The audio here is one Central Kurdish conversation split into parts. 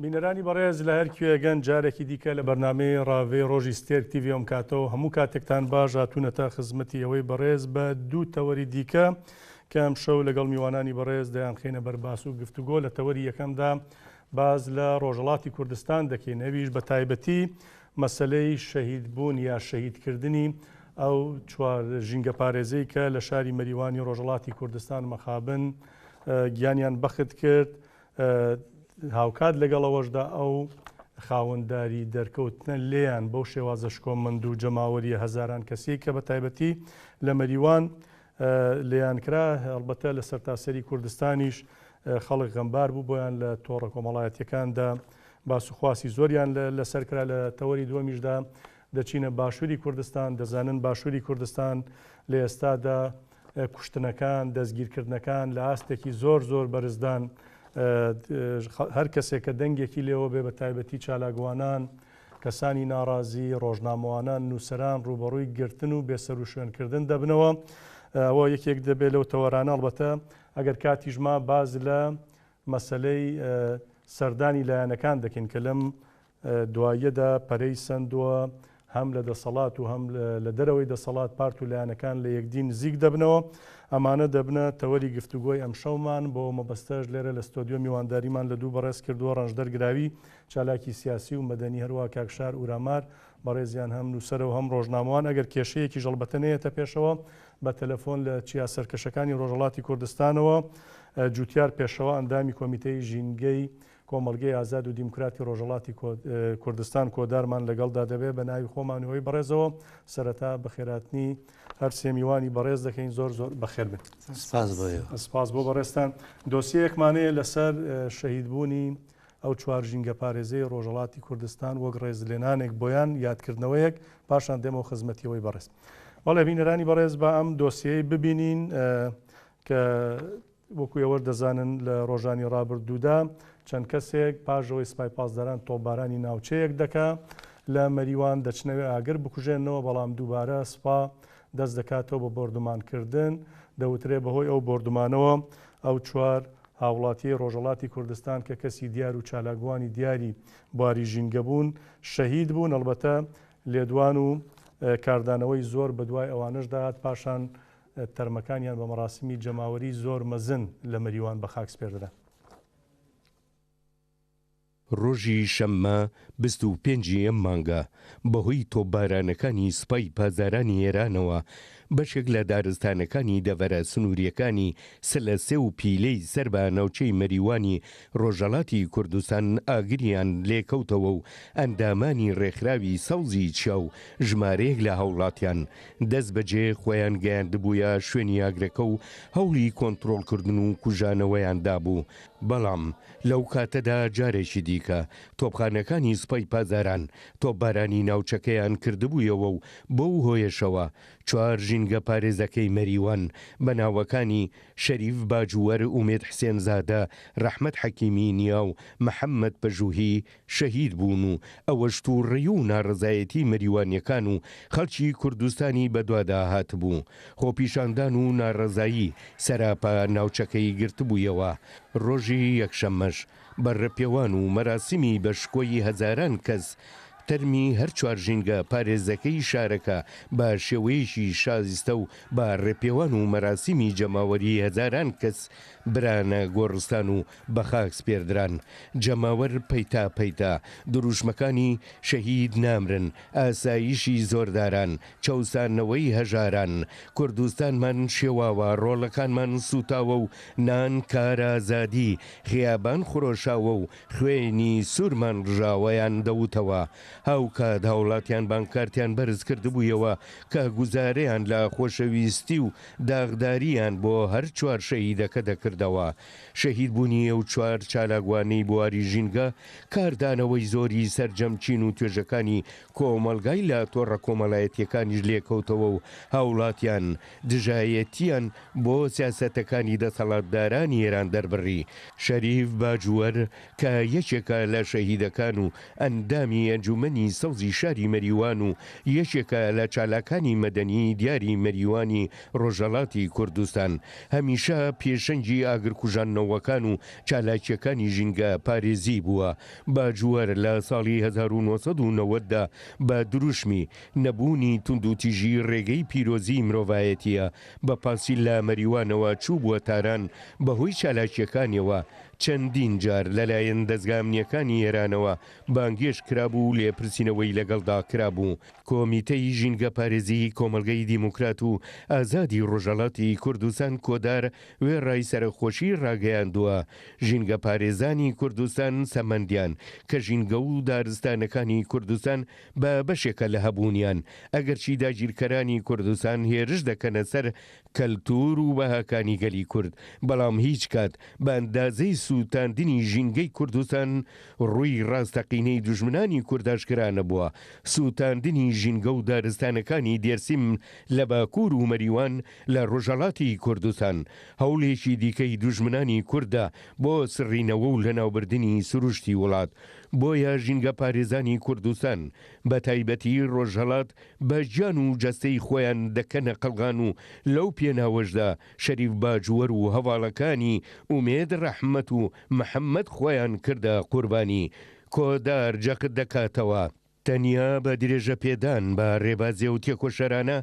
بینەرانی بەڕێز لە هەر کوێگەن جارێکی دیکە لە بەرنامەی ڕاڤەی ڕۆژی ستێرک تیڤی ئەم کاتەوە هەموو کاتێکتان باش هاتوونەتە خزمەتی ئەوەی بەڕێز بە دوو تەوەری دیکە کە ئەمشەو لەگەڵ میوانانی بەڕێز دەیانخەینە بەر باس و گفتوگۆ. لە تەوەری یەکەمدا باس لە ڕۆژهەڵاتی کوردستان دەکەین ئەویش بە تایبەتی مەسەلەی شەهیدبوون یا شەهیدکردنی ئەو چوار ژینگەپارێزەی کە لە شاری مەریوانی ڕۆژهەڵاتی کوردستان مەخابن گیانیان بەخت کرد. هاوکات لەگەڵ ئەوەشدا ئەو خاوەنداری دەرکەوتنە لێیان بەو شێوازە شکۆمەند و جەماوەریە هەزاران کەسیەی کە بە تایبەتی لە مەریوان لێیان کرا، هەڵبەتە لە سەرتاسەری کوردستانیش خەڵک غەمبار بوو بۆیان، لە تۆڕە کۆمەڵایەتیەکاندا باس و خواسی زۆریان لەسەر کرا. لە تەوەری دووەمیشدا دەچینە باشووری کوردستان، دەزانن باشووری کوردستان لە ئێستادا کوشتنەکان، دەستگیرکردنەکان لە ئاستێکی زۆر زۆر بەرزدان، هەر کەسێک کە دەنگێکی لێوە بێ بە تایبەتی چالاکوانان، کەسانی ناڕازی، ڕۆژنامەوانان، نووسەران ڕووبەڕووی گرتن و بێسەروشوێنکردن دەبنەوە. ئەوە یەکێک دەبێت لەو تەوەرانە. ئەڵبەتە ئەگەر کاتیش ما باس لە مەسەلەی سەردانی لایەنەکان دەکەین کە لەم دواییەدا پەرەی سەندووە، هەم لە دەسەڵات و هەم لە دەرەوەی دەسەڵات پارت و لایەنەکان لە یەکدی نزیک دەبنەوە. ئەمانە دەبنە تەوەری گفتوگۆی ئەمشەومان. بۆ مەبەستەش لێرە لە ستۆدیۆ میوانداریمان لە دوو بەڕێز کردووە، ڕەنجدەر گراوی، چالاکی سیاسی و مەدەنی، هەروەها کاک شار ئورامار، بەڕێزیان هەم نووسەرە و هەم ڕۆژنامەوان. ئەگەر کێشەیەکیش ئەڵبەتە نەیەتە پێشەوە، بە تەلەفۆن لە چیا سەرکەشەکانی ڕۆژهەڵاتی کوردستانەوە، جوتیار پێشەوا، ئەندامی کۆمیتەی ژینگەی کۆمەڵگەی ئازاد و دیموکراتی ڕۆژهەڵاتی کوردستان کۆدارمان لەگەڵدا دەبێت. بە ناوی خۆمان و ئەوی بەڕێزەوە سەرەتا بەخێرهاتنی هەر سێ میوانی بەڕێز دەکەین. زۆر زۆر بەخێر بن. سپاس بۆ ئێوە. سپاس بۆ بەڕێزتان. دۆسیەیەکمان هەیە لەسەر شەهیدبوونی ئەو چوار ژینگەپارێزەی ڕۆژهەڵاتی کوردستان وەک ڕێزلێنانێک بۆیان، یادکردنەوەیەک، پاشان دێمەوە خزمەتی ئەوەی بەڕێز. بەڵێ بینەرانی بەڕێز با ئەم دۆسیەی ببینین کە وەکو ئێوەش دەزانن لە ڕۆژانی ڕابردوودا چەند کەسێک پاش ئەوەی سپای پاسداران تۆپبارانی ناوچەیەک دەکا لە مەریوان دەچنەوێ ئاگر بکوژێننەوە، بەڵام دووبارە سپا دەست دەکاتەوە بە بۆردومانکردن، دەوترێ بەهۆی ئەو بۆردومانەوە ئەو چوار هاوڵاتیەی ڕۆژهەڵاتی کوردستان کە کەسی دیار و چالاکوانی دیاری بواری ژینگە بوون شەهید بوون، ئەڵبەتە لێدوان و کاردانەوەی زۆر بەدوای ئەوانەشدا هات، پاشان تەرمەکانیان بە مەراسیمی جەماوەری زۆر مەزن لە مەریوان بە خاک سپێردران. ڕۆژی شەممە 25 ی ئەم مانگە، بەهۆی تۆپبارانەکانی سوپای پاسدارانی ئێرانەوە، بەشێک لە دارستانەکانی دەڤەرە سنوورییەکانی سلەسێ و پیلەی سەر بە ناوچەی مەریوانی ڕۆژهەڵاتی کوردستان ئاگریان لێکەوتەوە و ئەندامانی ڕێکخراوی سەوزی چیا و ژمارەیەک لە هاوڵاتیان دەستبەجێ خۆیان گەیاندبوویە شوێنی ئاگرەکە و هەوڵی کۆنترۆڵکردن و کوژانەوەیان دابوو، بەڵام لەو کاتەدا جارێکی دیکە تۆپخانەکانی سوپای پاسداران تۆپبارانی ناوچەکەیان کردبوویەوە و بەو هۆیەشەوە چوار ژینگەپارێزەکەی مەریوان بە ناوەکانی شەریف باجوەر، ئومێد حسێنزادە، ڕەحمەت حەکیمی نیا و محەممەد پەژوهی شەهید بوون و ئەوەش تووڕەیی و ناڕەزایەتی مەریوانیەکان و خەڵکی کوردستانی بەدوادا هاتبوو. خۆپیشاندان و ناڕەزایی سەراپا ناوچەکەی گرتبوویەوە. ڕۆژی یەکشەممەش بە ڕێپێوان و مەراسیمی بە شکۆی هەزاران کەس تەرمی هەر چوار ژینگە پارێزەکەی شارەکە بە شێوەیەکی شایستە و بە ڕێپێوان و مەراسیمی جەماوەری هەزاران کەس برانە گۆڕستان و بە خاک سپێردران. جەماوەر پەیتا پەیتا دروشمەکانی شەهید نامرن، ئاسایشی زۆرداران، چەوسانەوەی هەژاران، کوردستانمان شێواوە، ڕۆڵەکانمان سووتاوە و نان کار ئازادی، خیابان خرۆشاوە و خوێنی سوورمان ڕژاوەیان دەوتەوە. هاوکات هاوڵاتیان بانکارتیان بەرز کردبوویەوە کە گوزارەیان لە خۆشەویستی و داخدارییان بۆ هەر چوار شەهیدەکە دەکردەوە. شەهیدبوونی ئەو چوار چالاکوانەی بواری ژینگە کاردانەوەی زۆری سەرجەم چین و توێژەکانی کۆمەڵگای لە تۆڕە کۆمەڵایەتییەکانیش لێکەوتەوە و هاوڵاتیان دژایەتییان بۆ سیاسەتەکانی دەسەڵاتدارانی ئێران دەربڕی. شەریف باجوەر کە یەکێکە لە شەهیدەکان و ئەندامی ئەنجومەنی. ئەنجومەنی سەوزی شاری مەریوان و یەکێکە لە چالاکانی مەدەنیی دیاری مەریوانی ڕۆژهەڵاتی کوردستان، هەمیشە پێشەنگی ئاگرکوژاندنەوەکان و چالاکییەکانی ژینگە پارێزی بووە. باجوەر لە ساڵی 1990 دا بە دروشمی، نەبوونی توندوتیژی ڕێگەی پیرۆزی مرۆڤایەتییە، بە پاسیل لە مەریوانەوە چووبووە تاران، بەهۆی چالاکییەکانیەوە چەندین جار لەلایەن دەزگا ئەمنییەکانی ئێرانەوە بانگهێشت کرابوو و لێپرسینەوەی لەگەڵدا کرابوو. کۆمیتەی ژینگەپارێزیی کۆمەڵگەی دیموکرات و ئازادی ڕۆژهەڵاتی کوردستان کۆدار وێڕای سەرەخۆشی ڕاگەیاندووە، ژینگەپارێزانی کوردستان سەمەندیان کە ژینگە و دارستانەکانی کوردستان بە بەشێکە لە هەبوونیان، ئەگەرچی داگیرکەرانی کوردستان هێرش دەکەنە سەر کەلتوور و بەهاکانی گەلی کورد، بەڵام هیچ کات بە ئەندازەی سووتاندنی ژینگەی کوردستان ڕووی ڕاستەقینەی دوژمنانی کورد ئاشکرا نەبووە. سووتاندنی ژینگە و دارستانەکانی دێرسیم لە باکوور و مەریوان لە ڕۆژهەڵاتی کوردستان هەوڵێکی دیکەی دوژمنانی کوردە بۆ سڕینەوە و لەناوبردنی سروشتی وڵات. بۆیە ژینگەپارێزانی کوردستان بە تایبەتی ڕۆژهەڵات بە گیان و جەستەی خۆیان دەکەنە قەڵغان و لەو پێناوەشدا شەریف باجوەر و هەڤاڵەکانی ئومێد ڕەحمەت و محەمەد خۆیان کردە قوربانی. کۆدار جەخت دەکاتەوە، تەنیا بە درێژەپێدان بە رێبازی ئەو تێکۆشەرانە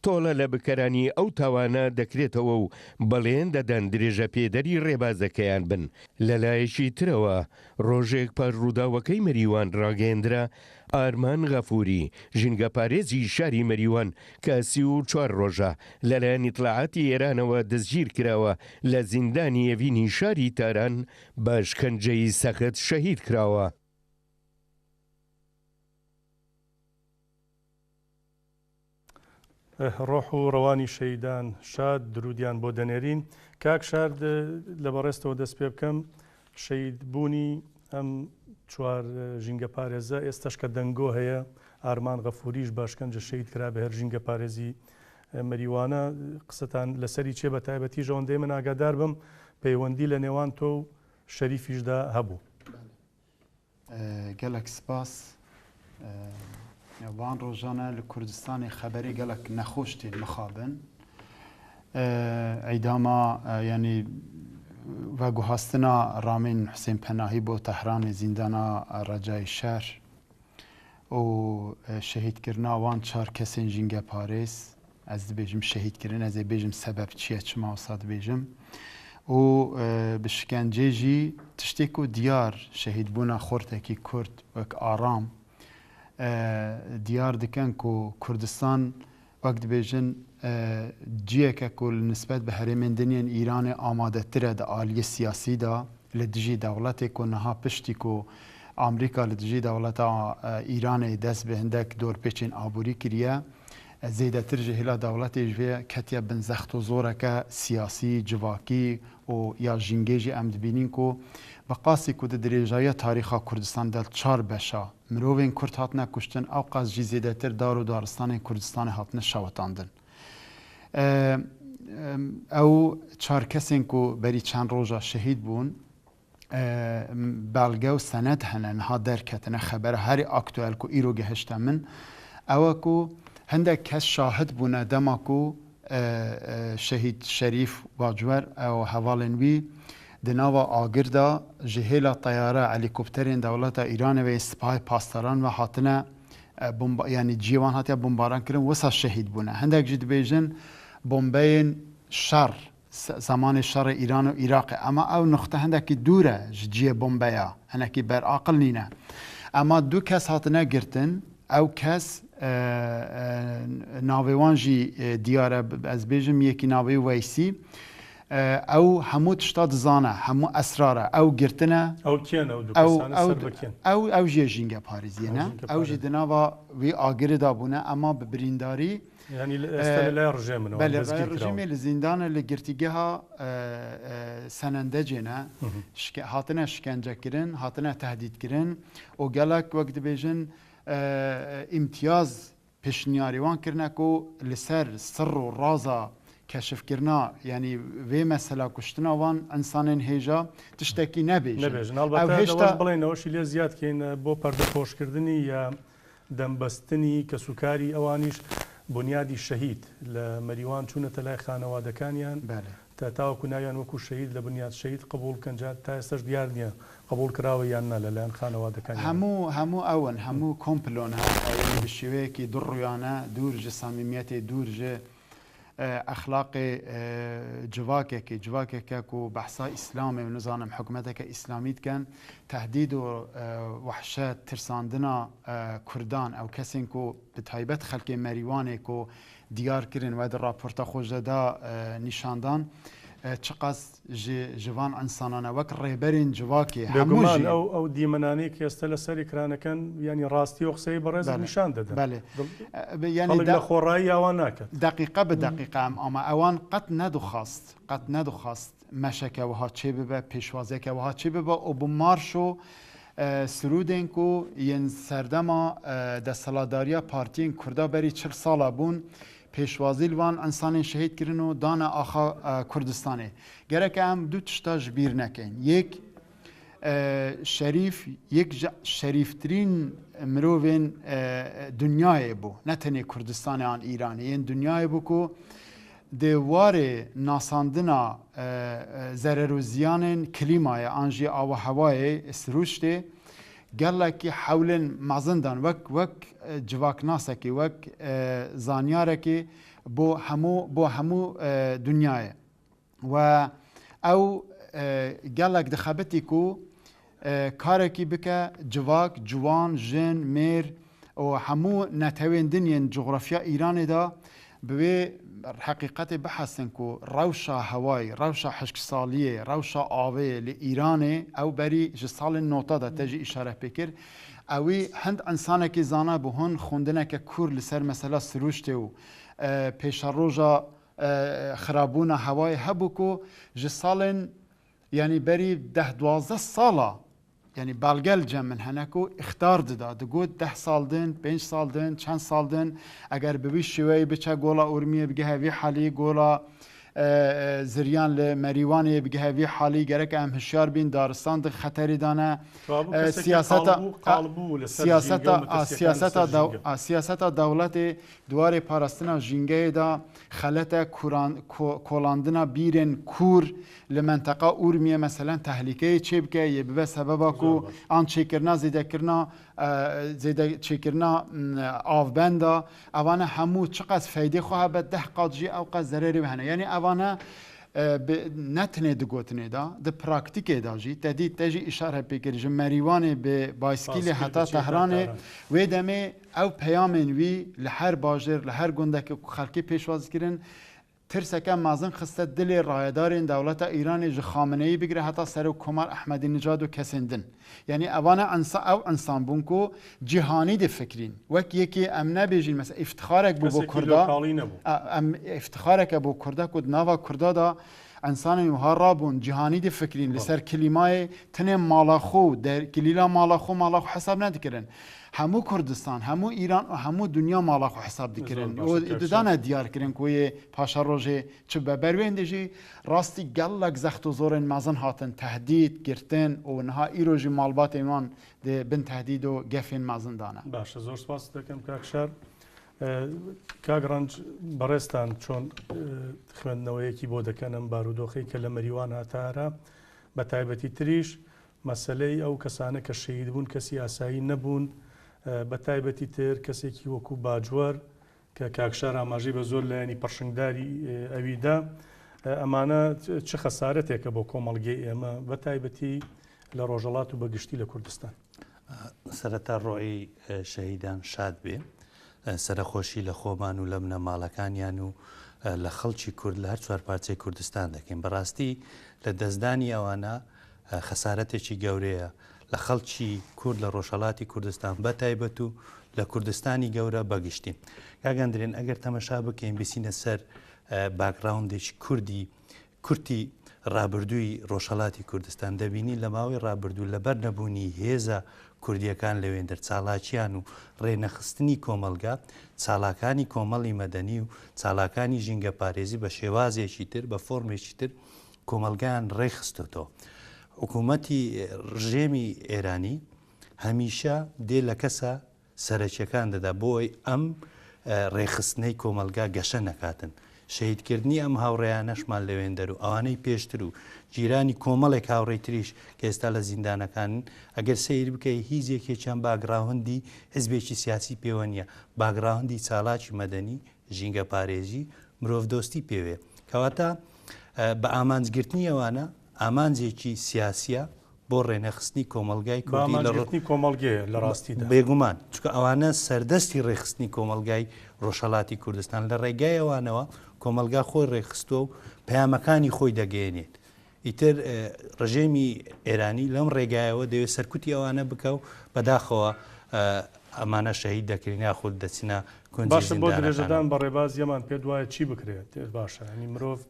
تۆڵە لە بکەرانی ئەو تاوانە دەکرێتەوە و بەڵێن دەدەن درێژەپێدەری رێبازەکەیان بن. لەلایەکی ترەوە رۆژێک پاش رووداوەکەی مەریوان راگەیەندرا، ئارمان غەفوری، ژینگەپارێزی شاری مەریوان کە 34 ڕۆژە لەلایەن ئیتلاعاتی ئێرانەوە دەستگیرکراوە، لە زیندانی ئێڤینی شاری تاران بە شکەنجەی سەخت شەهید کراوە. ڕۆح و ڕەوانی شەهیدان شاد، درودیان بۆ دەنێرین. کاک شاد لە بەڕێزتەوە دەست پێ بکەم، شەهید بوونی ئەم چوار ژینگە پارێزە ئێستاش کە دەنگۆ هەیە ئارمان غەفوریش بە ئەشکەنجە شەهید کرابێ هەر ژینگە پارێزی مەریوانە قسەتان لەسەری چیە بە تایبەتیش ئەوەندەی من ئاگادار بم پەیوەندی لە نێوان تۆ و شەریفیشدا هەبوو. گەلەک سپاس. وان ڕۆژانە لە کوردستانی خەبەری گەلەک نەخۆش تێن مخابن. ئیداما یعنی وەگوهاستنا ڕامین حوسێن پەناهی بۆ تەهرانی زیندانا ڕەجای شەهر و شەهیدکردنا وان چار کەسێن ژینگەپارێز Ez dibêjim şehîdkirin, ez ê bêjim sebeb çi ye, çima wisa dibêjim. Û bi şikencê jî tiştê ku diyar şehîdbûna xortekî Kurd wek Aram diyar dikin ku Kurdistan wek dibêjin ciyeke ku li nisbet bi herêmên din yên Îranê amadetir e di aliyê siyasî de li dijî dewletê ku niha piştî ku Amerîka li dijî dewleta Îranê dest bi hindek dorpêçên aborî kiriye, Zêdetir ji hêla dewletê ji vê ketiye bin zext û zoreke siyasî, civakî û ya jîngê jî em dibînîn ku bi qasî ku di dirêjayiya tarîxa Kurdistan de li çar beşa mirovên Kurd hatine kuştin ewqas jî zêdetir dar û daristanên Kurdistanê hatine şewitandin. Ew çar kesên ku berî çend roja şehîd bûn, Belge û sened hene niha derketine xebera herî aktuel ku îro gihişte min ew e ku hindek kes şahid bûne dema ku Şehîd Şerîf Bacwer û hevalên wî di nava agir de ji hêla teyare elîkopterên dewleta Îranê ve yê Sipahê Pastaran ve hatine bomba yanî ciyê wan hatiye bombarankirin wisa şehîd bûne. Hindek jî dibêjin bombeyên şer Zemanê şerê Îran û Îraqê. Ema ew nuxte hindekî dûr e ji ciyê bombeya, hinekî beraqil nîne. Ema du kes hatine girtin, ew kes navê wan jî diyar e, ez bêjim yekî navê Weysî. Ew hemû tişta dizane, hemû esrar e. Ew girtine. Ew kê ne ew du kesane ser bi kê? Ew ew jî jîngeparêziyê ne. Ew jî di nava wî agirê de bûne ema bi birîndarî Yanî li êsta li laya rijêmin wan Belê, destgîr laya kirawan. rijêmê li zîndanê li girtîgeha Senendecê ne, hatine şikencekirin, hatine tehdîdkirin û gelek wek dibêjin îmtiyaz pêşniyarê wan kirine ku li ser sirr û raza keşifkirina yanî vê mesela kuştina wan însanên hêja tiştekî nebêjin. Nebêjin. Elbette Ew hêjta deweş bilên eweşî lê ziyad keyn bo perdepoşkirdinî ya. دەمبەستنی کەسوکاری ئەوانیش بونیادی شەهید لە مەریوان چوونەتە لای خانەوادەکانیان تا تاوەکو ناویان وەکو شەهید لە بنیاد شەهید قبوڵ بکەن جا تا ئێستاش دیار نییە قبوڵ کراوە یان نا لەلایەن خانەوادەکانیانەوە. هەموو هەموو ئەون هەموو کۆمپلۆن هەیە بە شێوەیەکی دوڕویانە دوور ژ سامیمیەتێ دوور ژ ئەخلاقێ جڤاکێکێ جڤاکێکە کو بەحسا ئیسلامێ و نزانم حکومەتەکە ئیسلامی دکەن تەهدید و وەحشەت ترساندنا کوردان ئەو کەسێن کو بە تایبەت خەلکێ مەریوانێ کو دیار کرن و di raporta xwe de da nîşandan çiqas ji ji van însanane wek rêberên civakê hemû Bêguman jî ew ew dîmenanەی کە ئێستا لەسەر ئیکرانەکەن یانی ڕاستی و قسەی بەڕێزت نیشان دەدەن. بەلێ یانی خەڵک لە خۆڕایی ئاوا ناکات. دەقیقە بە دەقیقە ئەم ئاما ئەوان قەت نەدخواست قەت نەدخواست مەشەکە وەها چێ ببە پێشوازیەکە وەها چێ ببە و بە مارش و سرودên ku yên serdema desthilatdariya partiyên Kurda berî 40 sala bûn pêşwazî li van însanên şehîd kirin û dane axa Kurdistanê. Gerek em du tişta ji bîr nekin. Yek Şerîf yek ji şerîftirîn mirovên dinyayê bû. Ne tenê Kurdistanê an Îranê yên dinyayê bû ku di warê nasandina zerer û ziyanên klîmayê an jî avûhewayê sirûştê gelekî hewlên mezin dan wek wek civaknasekî wek zanyarekî bo hemû bo hemû dinyayê. We ew gelek dixebitî ku karekî bike civak, ciwan, jin, mêr û hemû netewên din yên coğrafya Îranê de bi wê heqîqetê bihesin ku rewşa hewayê, rewşa hişksaliyê, rewşa avê li Îranê ew berî ji salên nota de te jî îşare pê kir. Ewî hind însanekî zana bû hûn xwendineke kûr li ser mesela sirûştê û pêşeroja xirabûna hewayê hebû ku ji salên yanî berî deh 12 sala yanî belge li cem min hene ku îxtar dida digot deh sal din pênc sal din çend sal din eger bi wî şêweyê biçe gola Urmiyê bigihe vî halî gola Ziryan li Merîwanê bigihe vî halî gerek em hişyar bîn daristan di xeterê de ne siyaseta siyaseta siyaseta siyaseta dewletê di warê parastina jîngehê de xelete kolandina bîrên kûr li menteqa Urmiye meselen tehlîkeyê çê bike yê bibe sebeba ku an çêkirina zêdekirina zêde çêkirina avbenda evane hemû çiqas feydê xwe hebe deh qat jî ew qas zererê wê hene. Yanî evane ne tenê di gotinê de di praktîkê de jî te dît te jî îşare pê kir ji Merîwanê bi bayskîlê heta Tehranê wê demê ew peyamên wî li her bajêr li her gundekê ku xelkê pêşwaz dikirin tirseke mezin xiste dilê rayedarên dewleta Îranê ji Xamineyî bigire heta Serokkomar Ehmedînijad û kesên din. Yanî evane ew însan bûn ku cîhanî difikrîn. Wek yekê em nebêjîn mesela îftixarek bû bo Kurda em îftixareke bo Kurda ku di nava Kurda de însanên wiha rabûn cîhanî difikrîn li ser klîmayê tenê mala xwe der kilîla mala xwe mala xwe hesab nedikirin. Hemû Kurdistan, hemû Îran û hemû dinya mala xwe hesab dikirin û didane diyar kirin ku yê paşerojê çi be. Ber wê hindê jî rastî gelek zext û zorên mezin hatin tehdîd, girtin û niha îro jî malbatên wan di bin tehdîd û gefên mezin de ne. Baş e, zor spas dikim kak Şar. کاک ڕەنج بەڕێزتان چۆن خوێندنەوەیەکی بۆ دەکەن ئەم بارودۆخەی کە لە مەریوان هاتە ئارا بە تایبەتی تریش مەسەلەی ئەو کەسانە کە شەهید بوون کەسی ئاسایی نەبوون بە تایبەتی تر کەسێکی وەکو باجوەر کە کاک شار ئاماژەی بە زۆر لایەنی پڕشنگداری ئەوی دا ئەمانە چ خەسارەتێکە بۆ کۆمەڵگەی ئێمە بە تایبەتی لە ڕۆژەڵات و بە گشتی لە کوردستان. سەرەتا ڕۆحی شەهیدان شاد بێ. سەرەخۆشی لە خۆمان و لە بنەماڵەکانیان و لە خەڵکی کورد لە هەر چوار پارچەی کوردستان دەکەین. بەڕاستی لە دەستدانی ئەوانە خەسارەتێکی گەورەیە لە خەڵکی کورد لە ڕۆژهەڵاتی کوردستان بە تایبەت و لە کوردستانی گەورە بەگشتی. کاک ئەندرێن ئەگەر تەمەشا بکەین بچینە سەر باکگراوندێکی کوردی کورتی ڕابردووی ڕۆژهەڵاتی کوردستان دەبینین لە ماوەی ڕابردوو لەبەر نەبوونی هێزە کوردییەکان لەوێندەر چالاکیان و ڕێنەخستنی کۆمەڵگا، چالاکانی کۆمەڵی مەدەنی و چالاکانی ژینگەپارێزی بە شێوازێکی تر، بە فۆرمێکی تر کۆمەڵگایان ڕێکخستۆتەوە. حکوومەتی ڕژێمی ئێرانی هەمیشە دێ لە کەسە. سەرەکیەکان دەدا بۆ ئەوەی ئەم ڕێکخستنەی کۆمەڵگا گەشە نەکاتن. شەهیدکردنی ئەم هاوڕێیانەشمان لەوێندەر و ئەوانەی پێشتر و گیرانی کۆمەڵێک هاوڕێی تریش کە ئێستا لە زیندانەکانن، ئەگەر سەیر بکەی هیچ یەکێکیان باکگراوندی حزبێکی سیاسی پێوە نییە، باکگراوندی چالاکی مەدەنی، ژینگەپارێزی، مرۆڤدۆستی پێوەیە. کەواتە بە ئامانجگرتنی ئەوانە ئامانجێکی سیاسییە بۆ ڕێنەخستنی کۆمەڵگای کوردی لە ڕۆ. کۆمەڵگەیە لە ڕاستیدا. بێگومان، چونکە ئەوانە سەردەستی ڕێکخستنی کۆمەڵگای ڕۆژهەڵاتی کوردستان، لە ڕێگای ئەوانەوە کۆمەڵگا خۆی ڕێکخستووە و پەیامەکانی خۆی دەگەیەنێت. ئیتر ڕژێمی ئێرانی لەم ڕێگایەوە دەیەوێت سەرکوتی ئەوانە بکا و بەداخەوە ئەمانە شەهید دەکرێن یاخود دەچنە کونجی باشە بۆ زیندانەکانەوە. درێژەدان بە ڕێباز یەمان پێت وایە چی بکرێت؟ باشە یانی مرۆڤ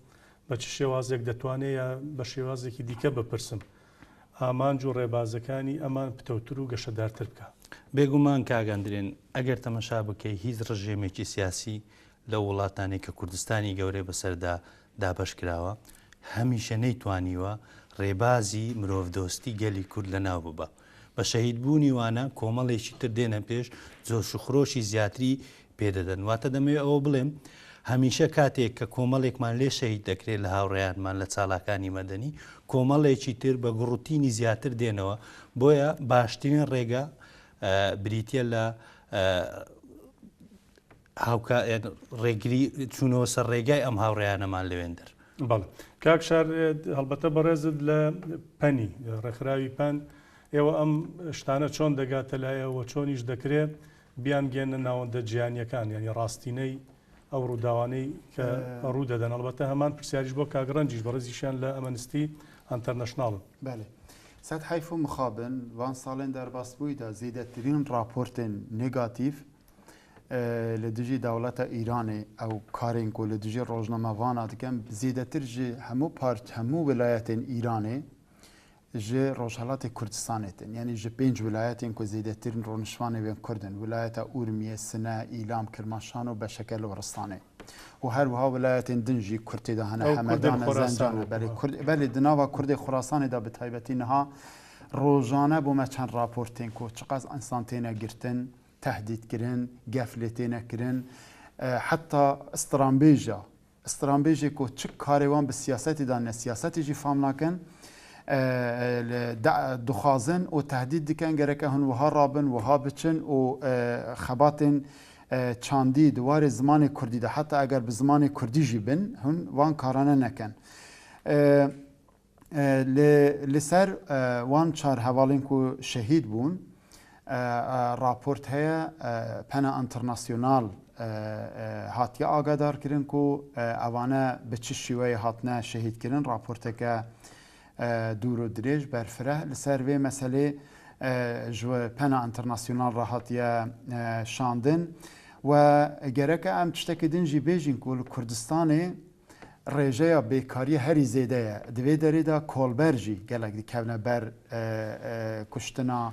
بە چ شێوازێک دەتوانێ یا بە شێوازێکی دیکە بپرسم ئامانج و ڕێبازەکانی ئەمان پتەوتر و گەشەدارتر بکا؟ بێگومان کاک ئەندرێن ئەگەر تەمەشا بکەی هیچ ڕژێمێکی سیاسی لەو وڵاتانەی کە کوردستانی گەورەی بەسەردا دابەش کراوە هەمیشە نەیتوانیوە ڕێبازی مرۆڤدۆستی گەلی کورد لەناو ببا. بە شەهید بوونی وانە کۆمەڵێکی تر دێنە پێش جۆش و خرۆشی زیاتری پێ دەدەن. واتە دەمەوێت ئەوە بڵێم هەمیشە کاتێک کە کۆمەڵێکمان لێ شەهید دەکرێت لە هاوڕێیانمان لە چالاکانی مەدەنی کۆمەڵێکی تر بە گوڕوتینی زیاتر دێنەوە بۆیە باشترین ڕێگە بریتە لە هاوکا ڕێگری چوونەوە سەر ڕێگای ئەم هاوڕێیانەمان لەوێندەر. بەڵێ کاک شار هەڵبەتە بەڕێزت لە پەنی ڕێکخراوی پەن ئێوە ئەم شتانە چۆن دەگاتە لای ئێوە چۆنیش دەکرێ بیانگەیەننە ناوەندە جیهانییەکان یانی ڕاستینەی ئەو ڕووداوانەی کە ڕوو دەدەن هەڵبەتە هەمان پرسیاریش بۆ کاک ڕەنجیش بەڕێزیشیان لە ئەمەنستی ئەنتەرنەشناڵن. بەلێ. سەد حەیف و مخابن ڤان ساڵێن دەرباسبوویدا زێدەترین ڕاپۆرتێن نێگاتیڤ لە دژی دەوڵەتە ئیرانێ ئەو کارێن کو لە دژی ڕۆژنامەڤانا دکەن زێدەتر ژ هەموو پارت هەموو ویلایەتێن ئیرانێ ژ ڕۆژهەڵاتێ کوردستانێ تێن یانی ژ پێنج ویلایەتێن کو زێدەترین ڕۆنشتوانێ وێن کوردن ویلایەتە ئورمیە سنە ئیلام کرماشان و بەشەکە لوڕستانێ و هەر وها ویلایەتێن دن ژی کورد تێدا هەنە ئەو کوردێن هەمەدانە خۆراسان زەنجانە بەلێ کورد بەلێ د ناڤا کوردێ خوراسانێ دا بە تایبەتی نها ڕۆژانە بۆ مە چەند ڕاپۆرت تێن کو چقاس ئنسان تێنە گرتن تەهدیدکرن، گەف لێ تێنە کرن، حەتا سترانبێژە، سترانبێژێ کو چ کارێ وان bi siyasetê de ne siyasetê jî fam nakin dixwazin û tehdîd dikin gereke hûn wiha rabin wiha biçin û xebatên çandî di warê zimanê kurdî de heta eger bi zimanê kurdî jî bin hûn van karane nekin. Li li ser wan çar hevalên ku şehîd bûn raport heye Pena Internasyonal hatiye agadarkirin ku ewane bi çi şîweyê hatine şehîdkirin raporteke dûr û dirêj berfireh li ser vê meselê ji Pena Internasyonal re hatiye şandin we gereke em tiştekî din jî bêjin ku li Kurdistanê Rêjeya bêkariyê herî zêde ye. Di vê derê de kolber jî gelek dikevne ber kuştina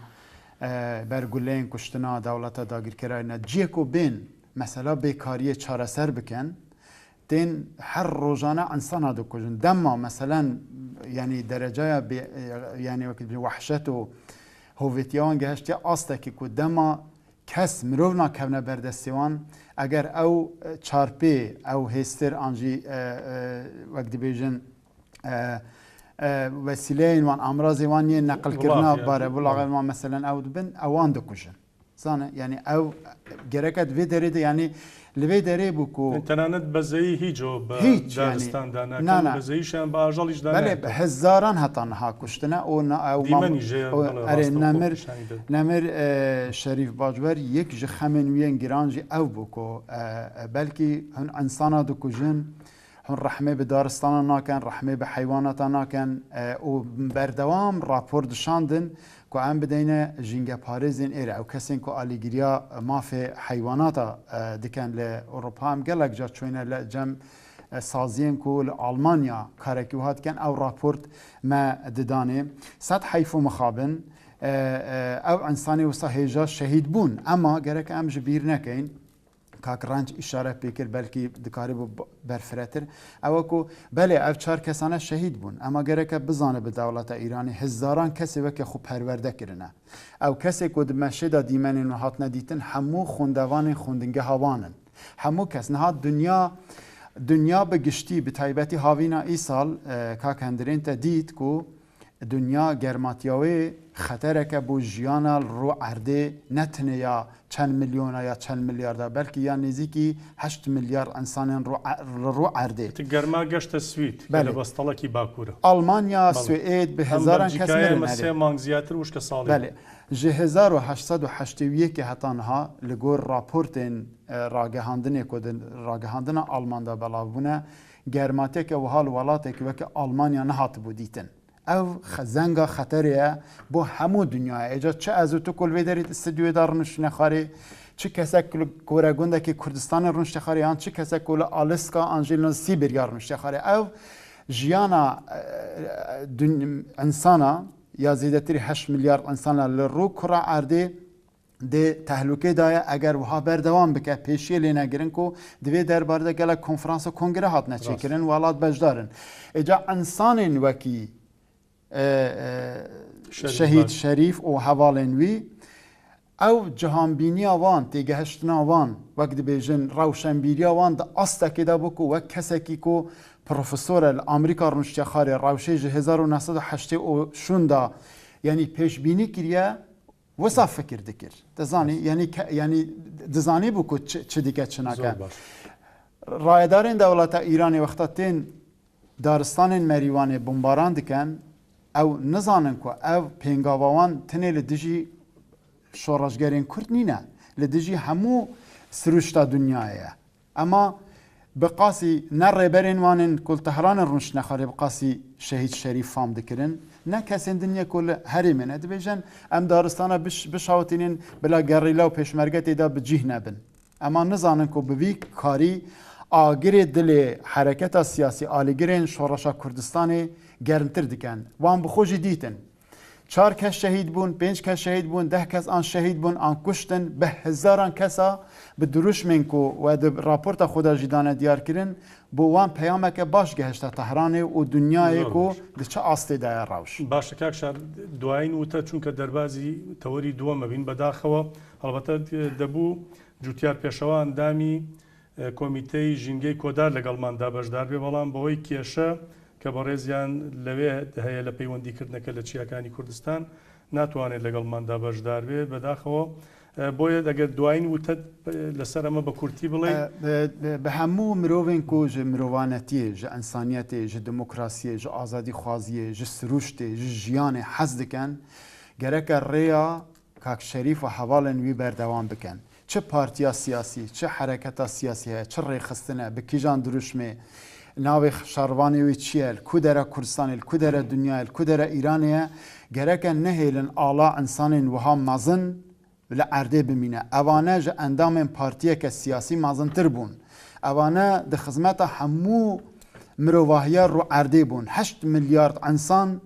ber guleyên kuştina dewleta dagirkerayê ne. Cihê ku bên mesela bêkariyê çareser bikin tên her rojane insana dikujin. Dema meselen yanî dereceya bê yanî wekî dibêjin wehşet û hovêtiya wan gehiştiye astekî ku dema Kes mirov nakevne ber destê wan, eger ew çarpê, ew hêstir an jî wek dibêjin wesîleyên wan, amrazê wan yên neqilkirina bare bulaxên wan meselen ew dibin, ew wan dikujin. Zane yanî ew gereke di vê derê de yanî li vê derê bû ku Tenanet bezeyî hîç o bi Hîç yanî daristan da nakin, na na. bezeyîşan bi ajalîş da Belê nakin. bi hezaran heta niha kuştine û na ew mam Dîmenî jê û belê erê rasteqo nemir pîşanî dide. nemir Şerîf Bacwer yek ji xemên wî yên giran jî ew bû ku belkî hûn insana dikujin, hûn rehmê bi daristana nakin, rehmê bi heywanata nakin û berdewam rapor dişandin ku em bideyne jîngeparêzên êre, ew kesên ku alîgiriya mafê heywanata dikin li Ewropa, em gelek car çûyne li cem saziyên ku li Almanya karekî wiha dikin, ew raport me didanê. Sed heyf û mixabin ew însanê wisa hêja şehîd bûn, ema gerek em ji bîr nekeyn. کاک ڕەنج ئیشارە پێ کرد بەلکی دکاربوو بەرفرەتر ئەوە کو بەلێ ئەv چار کەسانە شەهید بوون ئەما گەرەکە بزانە بە دەوڵەتە ئیرانی هزاران کەسێ وەکێ خو پەروەردە کرنە ئەو کەسێ کو di meşê de dîmenên wan hatine dîtin hemû xwendevanên xwendingeha wan in. Hemû kes niha dinya dinya bi giştî bi taybetî havîna îsal kak Hendirên te dît ku dinya germatiya wê xetereke bo jiyana li rû erdê ne tenê ya çend milyona ya çend milyarda belkî ya nêzîkî heşt milyar însanên li rû erdê. Ti germa geşte Swîd کە لە بەستەڵەکی باکوورە. Almanya, Swêd bi hezaran kes mirin. Belê. Hem Belcîkayê me sê mang ziyatır wişke salî. Belê. Ji 1881 heta niha li gor raportên ragihandinê ku di ragihandina Alman de belav bûne, germatiyeke wiha li welatekî weke Almanya nehatibû dîtin. Ev zenga xeterê ye bo hemû dinyayê. Êca çi ez û tu ku li vê derê di stûdyoyê de rûniştine xwarê, çi kesek ku li koregundekî Kurdistanê rûnişte xwarê yan çi kesek ku li Aliska an jî li Sîbirya rûnişte xwarê. Ev jiyana insana ya zêdetirî heşt milyar insana li rû kura erdê di tehlûkê de ye eger wiha berdewam bike pêşiyê lê negirin ku di vê derbarê de gelek konferans û kongre hatine çêkirin welat beşdar in. Êca insanên wekî Şehîd Şerîf û hevalên wî ew cihanbîniya wan, têgehiştina wan wek dibêjin rewşenbîriya wan di astekê de bû ku wek kesekî ku profesor e li Amerîka rûniştiye xarê rewşê ji 1980 û şûnda yanî pêşbînî kiriye Wisa fikir dikir. Te zanî yanî yanî dizanîbû ku çi dike çi nake. Rayedarên dewleta Îranê wexta tên daristanên Merîwanê bombaran dikin, ew nizanin ku ev pêngava wan tenê li dijî şoreşgerên Kurd nîne, li dijî hemû sirûşta dinyayê ye. Ema bi qasî ne rêberên wan ên ku li Tehranê rûniştine xwarê bi qasî Şehîd Şerîf fam dikirin, ne kesên din yê ku li herêmê ne dibêjin em daristana bişewitînin bila gerîla û pêşmerge tê de bi cîh nebin. Ema nizanin ku bi vî karî agirê dilê hereketa siyasî alîgirên şoreşa Kurdistanê germtir dikin. Wan bi xwe jî dîtin. Çar kes şehîd bûn, pênc kes şehîd bûn, deh kes an şehîd bûn an kuştin, bi hezaran kesa bi dirûşmên ku we di raporta xwe de jî dane diyarkirin, bo wan peyameke baş gehişte Tehranê û dinyayê ku di çi astê de ye rewş. Baş e kak Şar, دوایین وتە چونکە دەربازی تەوەری دووەم ئەبین، بەداخەوە هەڵبەتە دەبوو جوتیار پێشەوا ئەندامی کۆمیتەی ژینگەی کۆدار لەگەڵماندا بەشدار بێ، بەڵام بەهۆی کێشە کە بەڕێزیان لەوێ هەیە لە پەیوەندی کردنەکە لە چیاکانی کوردستان ناتوانێت لەگەڵماندا بەشدار بێ بەداخەوە. بۆیە ئەگەر دوایین وتەت لەسەر ئەمە بە کورتی بڵێی. بە هەموو مرۆڤێن ku ji mirovanetiyê, ji însaniyetê, ji demokrasiyê, ji azadîxwaziyê, ji sirûştê, ji jiyanê hez dikin, gereke rêya Kak Şerîf û hevalên wî berdewam bikin. Çi partiya siyasî, çi hereketa siyasî heye, çi rêxistin e, bi kîjan dirûşmê, navê şervanê wî çi ye, li ku dera Kurdistanê, li ku dera dinyayê, li ku dera Îranê ye, gerek e nehêlin ala însanên wiha mezin li erdê bimîne. Evane ji endamên partiyeke siyasî mezintir bûn. Evane di xizmeta hemû mirovahiya rû erdê bûn. Heşt milyard însan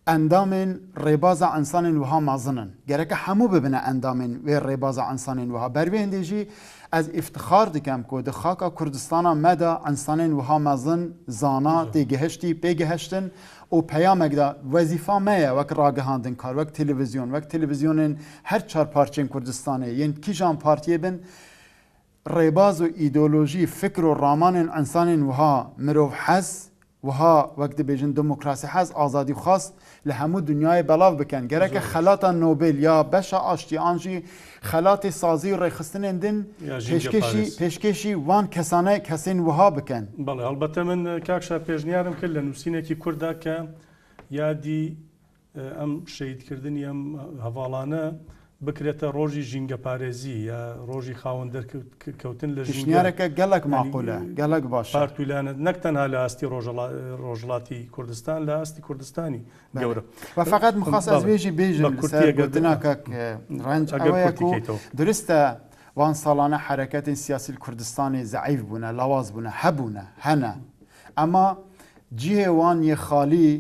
Endamên rêbaza însanên wiha mezin in. Gereke hemû bibine endamên wê rêbaza însanên wiha. Ber vê hindê jî ez îftixar dikem ku di xaka Kurdistana me de însanên wiha mezin, zana, têgihiştî, pêgihiştin û peyamek da. Wezîfa me ye wek ragihandinkar, wek televîzyon, wek televîzyonên her çar parçên Kurdistanê yên kîjan partiyê bin, Rêbaz û îdeolojî, fikr û ramanên însanên wiha mirovhez, wiha wek dibêjin demokrasîhez, azadîxwaz li hemû dinyayê belav bikin. Gereke xelata Nobel ya beşa aştî an jî xelatê sazî û rêxistinên din pêşkêşî pêşkêşî wan kesane kesên wiha bikin. Belê, helbete min kak Şah pêşniyarm kir li nûsînekî kurd da ke yadî ئەم شەهیدکردنی ئەم هەڤاڵانە بکرێتە ڕۆژی ژینگەپارێزی یا ڕۆژی خاوەن دەرکەوتن لە ژینگە. پێشنیارەکە گەلەک ماقولە، گەلەک باشە. پارت و لایەنە نەک تەنها لە ئاستی ڕۆژهەڵاتی کوردستان، لە ئاستی کوردستانی گەورە. و فەقەت مخاس ئەز وێ ژی بێژم لەسەر گۆتنا کاک ڕەنج ئەوەیە کو دروستە وان ساڵانە حەرەکەتên سیاسی li Kurdistanê zeîf bûne، lawaz bûne، hebûne، hene. Ema cihê wan yê xalî.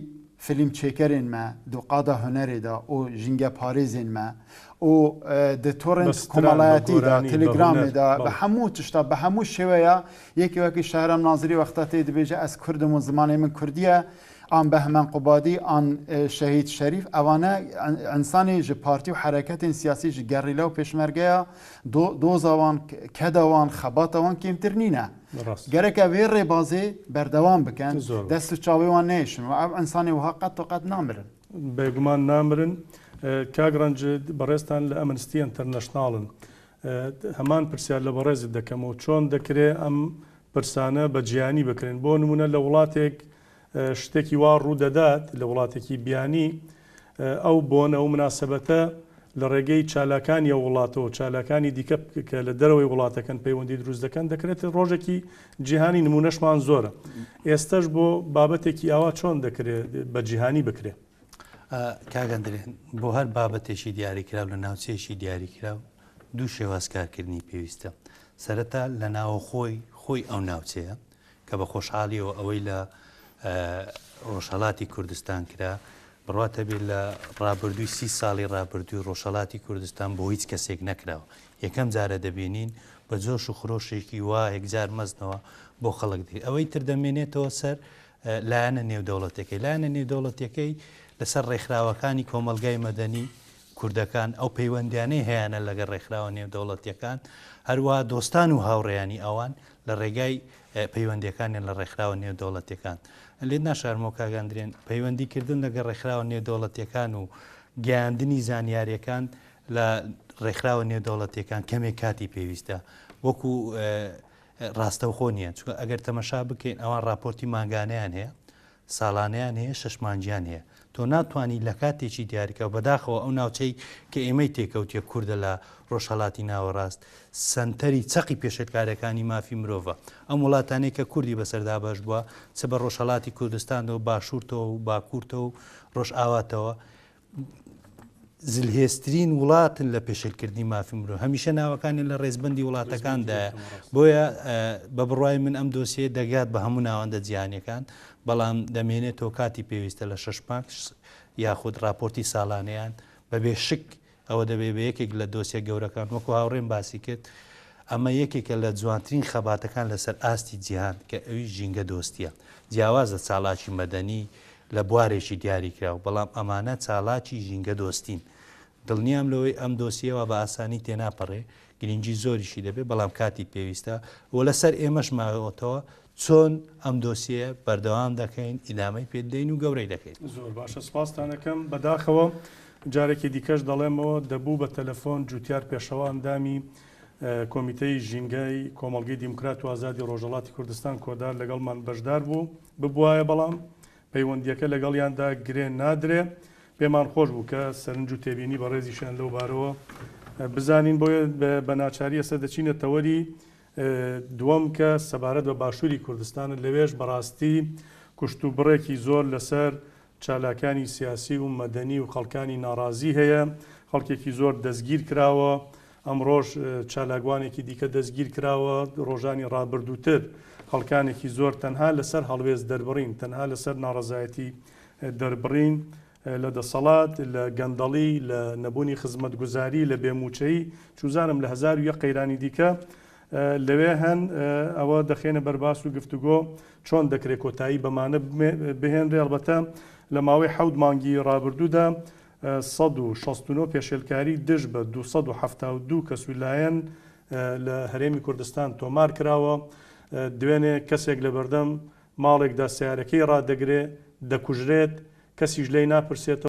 فیلم چێکەرێن me di qada hunerê de û jîngeparêzên me û di torên بە ستران، بە کۆمەڵایەتی de، گۆرانی، بە تێلێگرامê هونەر، de، bi بەڵێ. hemû tişta، bi hemû şêweya yekî wekî Şehram Nazirî wexta tê dibêje ez Kurd im û zimanê min Kurdî ye, an Behmen Qubadî, an Şehîd Şerîf ewane însanê ji partî û hereketên siyasî ji gerîla û pêşmergeya doza wan, keda wan, xebata wan kêmtir nîne. Rast. Gereke vê rêbazê berdewam bikin, Zor be. dest û çavê wan neyêşin û ew însanê wiha qet û qet namirin. Bêguman namirin. Kak Renc بەڕێزتان لە ئەمنستی ئینتەرنەشناڵن. هەمان پرسیار لە بەڕێزت دەکەمەوە چۆن دەکرێ ئەم پرسانە بە جیهانی بکرێن؟ بۆ نمونە لە وڵاتێک شتێکی وا ڕوو دەدات لە وڵاتێکی بیانی ئەو بۆنە و مناسبەتە لە ڕێگەی چالاکانی ئەو وڵاتەوە چالاکانی دیکە کە لە دەرەوەی وڵاتەکەن پەیوەندی دروست دەکەن دەکرێت ڕۆژێکی جیهانی نمونەشمان زۆرە ئێستەش بۆ بابەتێکی ئاوا چۆن دەکرێت بە جیهانی بکرێت؟ کاک ئەندرێن بۆ هەر بابەتێکی دیاریکراو لە ناوچەیەکی دیاریکراو دوو شێواز کارکردنی پێویستە سەرەتا لە ناوەخۆی خۆی ئەو ناوچەیە کە بە خۆشحاڵیەوە ئەوەی لە ڕۆژهەڵاتی کوردستان کرا بڕوات هەبێت لە ڕابردووی سی ساڵی ڕابردووی ڕۆژهەڵاتی کوردستان بۆ هیچ کەسێک نەکراوە یەکەم جارە دەبینین بە جۆش و خرۆشێکی وا یەکجار مەزنەوە بۆ خەڵک دێت ئەوەی تر دەمێنێتەوە سەر لایەنە نێودەوڵەتەکەی لایەنە نێودەوڵەتیەکەی لەسەر ڕێکخراوەکانی کۆمەڵگای مەدەنی کوردەکان ئەو پەیوەندیانەی هەیانە لەگەڵ ڕێکخراوە نێودەوڵەتیەکان هەروەها دۆستان و هاوڕێیانی ئەوان لە ڕێگای پەیوەندیەکانیان لە ڕێکخراوە نێودەوڵەتیەکان. لێت ناشارمەوە کاک ئەندرێن، پەیوەندی کردن لەگەڵ ڕێکخراوە نێودەوڵەتیەکان و گەیاندنی زانیاریەکان لە ڕێکخراوە نێودەوڵەتیەکان کەمێک کاتی پێویستە وەکو ڕاستەوخۆ نییە چونکە ئەگەر تەمەشا بکەین ئەوان ڕاپۆرتی مانگانەیان هەیە ساڵانەیان هەیە، شەش مانگیان هەیە. تۆ ناتوانی لە کاتێکی دیاریکراو، بەداخەوە ئەو ناوچەی کە ئێمەی تێکەوتیە کوردە لە ڕۆژهەڵاتی ناوەڕاست، سەنتەری چەقی پێشێلکاریەکانی مافی مرۆڤە. ئەم وڵاتانەی کە کوردی بەسەر دابەش بووە، چ بە ڕۆژهەڵاتی کوردستانەوە، باشوورتەوە و باکوورتەوە و ڕۆژئاواتەوە، زلهێزترین وڵاتن لە پێشێلکردنی مافی مرۆڤ هەمیشە ناوەکانیان لە ڕێزبەندی وڵاتەکاندایە بۆیە بە بڕوای من ئەم دۆسیە دەگات بە هەموو ناوەندە جیهانیەکان بەڵام دەمێنێتەوە کاتی پێویستە لە شەش مانگ یاخود راپۆرتی ساڵانەیان بەبێ شک ئەوە دەبێ بە یەکێک لە دۆسیە گەورەکان وەکو هاوڕێم باسی کرد ئەمە یەکێکە لە جوانترین خەباتەکان لەسەر ئاستی جیهان کە ئەویش ژینگە دۆستیە جیاواز لە چاڵاکی مەدەنی لە بوارێکی دیاریکراو، بەڵام ئەمانە چالاکی ژینگەدۆستین. دڵنیام لەوەی ئەم دۆسیەوە بە ئاسانی تێناپەڕێ، گرنگی زۆریشی دەبێ، بەڵام کاتی پێویستە و لەسەر ئێمەش ماوەتەوە چۆن ئەم دۆسیەیە بەردەوام دەکەین، ئیدامەی پێ دەدەین و گەورەی دەکەین. زۆر باشە سپاستان ئەکەم. بەداخەوە جارێکی دیکەش دەڵێمەوە دەبوو بە تەلەفۆن جوتیار پێشەوا ئەندامی کۆمیتەی ژینگەی کۆمەڵگەی دیموکرات و ئازادی ڕۆژهەڵاتی کوردستان کۆدار لەگەڵمان بەشدار بوو ببوایە بەڵام پەیوەندییەکە لەگەڵیاندا گرێ نادرێ. پێمان خۆش بوو کە سەرنج و تێبینی بەڕێزیشیان لەو بارەوە بزانین بۆیە بە ناچاری ئێستا دەچینە تەوەری دووەم کە سەبارەت بە باشووری کوردستانە لەوێش بەڕاستی کوشت و بڕێکی زۆر لەسەر چالاکانی سیاسی و مەدەنی و خەڵکانی ناڕازی هەیە، خەڵکێکی زۆر دەستگیر کراوە، ئەمڕۆش چالاکوانێکی دیکە دەستگیر کراوە، ڕۆژانی ڕابردووتر خەڵکانێکی زۆر تەنها لەسەر هەڵوێست دەربڕین، تەنها لەسەر ناڕەزایەتی دەربڕین لە دەسەڵات، لە گەندەڵی، لە نەبوونی خزمەتگوزاری، لە بێ مووچەیی، چوزانم لە 1001 قەیرانی دیکە لەوێ هەن، ئەوە دەخەینە بەر باس و گفتوگۆ، چۆن دەکرێت کۆتایی بەمانە بهێنرێ، ئەڵبەتە لە ماوەی حەوت مانگی ڕابردوودا 169 پێشێلکاری دژ بە 272 کەس و لایەن لە هەرێمی کوردستان تۆمار کراوە، دوێنێ کەسێک لە بەردەم ماڵێکدا سەیارەکەی ڕادەگرێ، دەکوژرێت، کەسیش لێی ناپرسێتەوە.